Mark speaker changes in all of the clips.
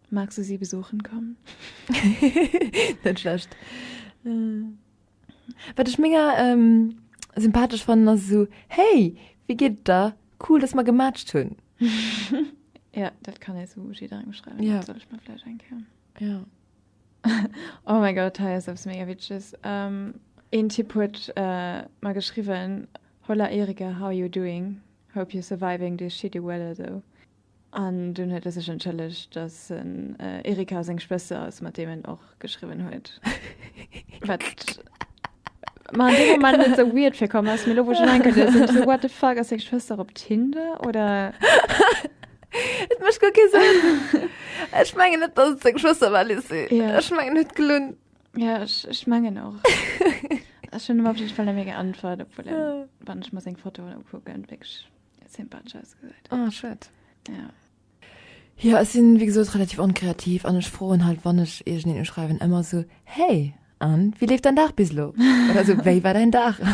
Speaker 1: Magst du sie besuchen kommen?
Speaker 2: Net schlecht. Wat ech mega sympathesch fannen ass esou, Hey, wéi geet et der? Cool, dass mer gematcht hunn.
Speaker 1: Ja, dat kann ee sou jidderengem schreiwen.
Speaker 2: Ja.
Speaker 1: Dat soll ech mer vläicht eng Kéier.
Speaker 2: Ja.
Speaker 1: Oh mein Gott, hei ass eppes mega Witzeges. Een Typ huet mer geschriwwen, Hola Erika, how you doing? Hope you're surviving this shitty weather though. An dunn huet e sech entschëllegt, datt en Erika seng Schwëster ass, mat deem en och geschriwwen huet. Wat mer an deem Moment net sou weird virkomm ass, mee lo wou ech en enkel sinn, sou what the fuck, ass seng Schwëster op Tinder oder?
Speaker 2: Et mécht guer kee Sënn. Ech mengen net, datt et seng Schwëster war, Lissy.
Speaker 1: Ja.
Speaker 2: Ech mengen, en huet gelunn.
Speaker 1: Ja, ech, ech mengen och. Ech hunn em op jidde Fall net méi geäntwert, obwuel en, wann ech mer seng Fotoen ukucken, wierklech Sympathesch ausgesäit.
Speaker 2: Ah, schued.
Speaker 1: Ja.
Speaker 2: Ja, ech sinn, wéi gesot, relativ onkreativ an ech froen halt, wann ech iergendeen uschreiwen, ëmmer esou, Hey, an, wéi leeft däin Dag bis elo? Oder esou, Wéi war däin Dag?
Speaker 1: Ja.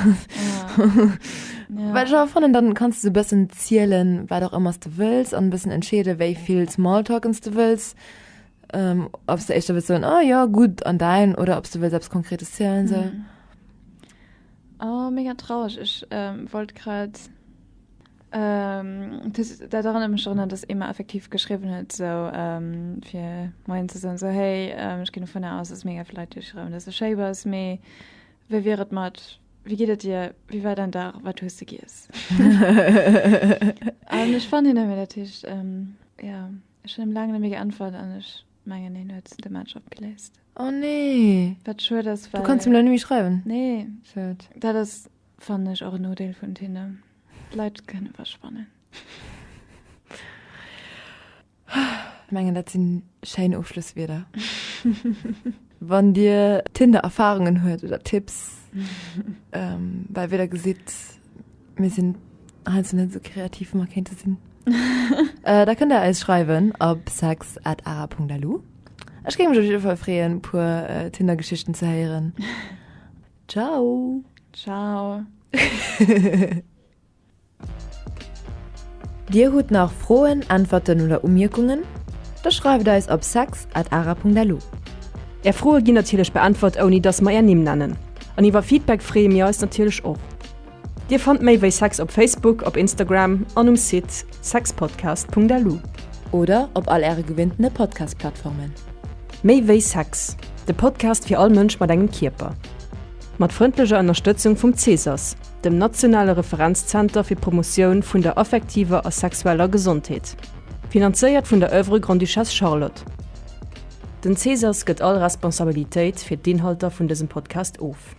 Speaker 1: Ja.
Speaker 2: Well ech awer fannen, dann kanns de sou e bëssen zielen, wat och ëmmer s de wëlls an e bëssen entscheeden, wéi vill Smalltalken s de wëlls. Ähm, ob s de éischter wëlls soen, oh jo, gutt, an däin? Oder ob s de wëlls eppes Konkretes zielen, sou.
Speaker 1: Mhm. Oh, mega traureg. Ech ähm, wollt grad ähm, das, dat erënnert mech drun, dass ee mer effektiv geschriwwen huet, sou ähm, fir Moien ze soen, sou hey, ähm, ech ginn dovunner aus, dass mega vill Leit dir schreiwen, dass du schéi bass, mee wéi wier et mat, wéi geet et dir, wéi war däin Dag, wat hues de giess? An ech fannen hien net méi, dat heescht, ähm, ja, ech hunn em laang net méi geäntwert an ech mengen, hien huet de Match opgeléist.
Speaker 2: Oh nee.
Speaker 1: Wat schued ass,
Speaker 2: well. Du kanns em lo net méi schreiwen?
Speaker 1: Nee.
Speaker 2: Schued.
Speaker 1: Dat ass, fannen ech, och en Nodeel vun Tinder. D'Leit kënne verschwannen.
Speaker 2: Ech mengen, dat sinn schéin Ofschlusswierder. Wann Dir Tinder-Erfarungen huet oder Tipps, well wéi Der gesitt, mir sinn heiansdo net esou kreativ, wéi mer kéinte sinn, da kënnt Der eis schreiwen op sex at ara.lu. Ech géing mech op jidde Fall freeën, e puer Tinder-Geschichten ze héieren. Ciao!
Speaker 1: Ciao!
Speaker 2: Dir hutt nach Froen, Äntwerten oder Umierkungen? Da schreift eis op sex at ara.lu.
Speaker 3: Är Froe ginn natierlech beäntwert ouni dass mer är Nimm nennen. An iwwer Feedback freeë mir eis natierlech och. Dir fannt méi wéi Sex op Facebook, op Instagram an um Site sexpodcast.lu.
Speaker 2: Oder op all äre gewinntene Podcast-Plattformen.
Speaker 3: Méi wéi Sex, de Podcast fir all Mënsch mat engem Kierper. Mat frëndlecher Ënnerstëtzung vum CSAS, dem nationale Referenzzenter fir d'Promotioun vun der affektiver a sexueller Gesondheet. Finanzéiert vun der Oeuvre Grande-Duchesse Charlotte. Den CSAS gëtt all Responsabilitéit fir d'Inhalter vun dësem Podcast of.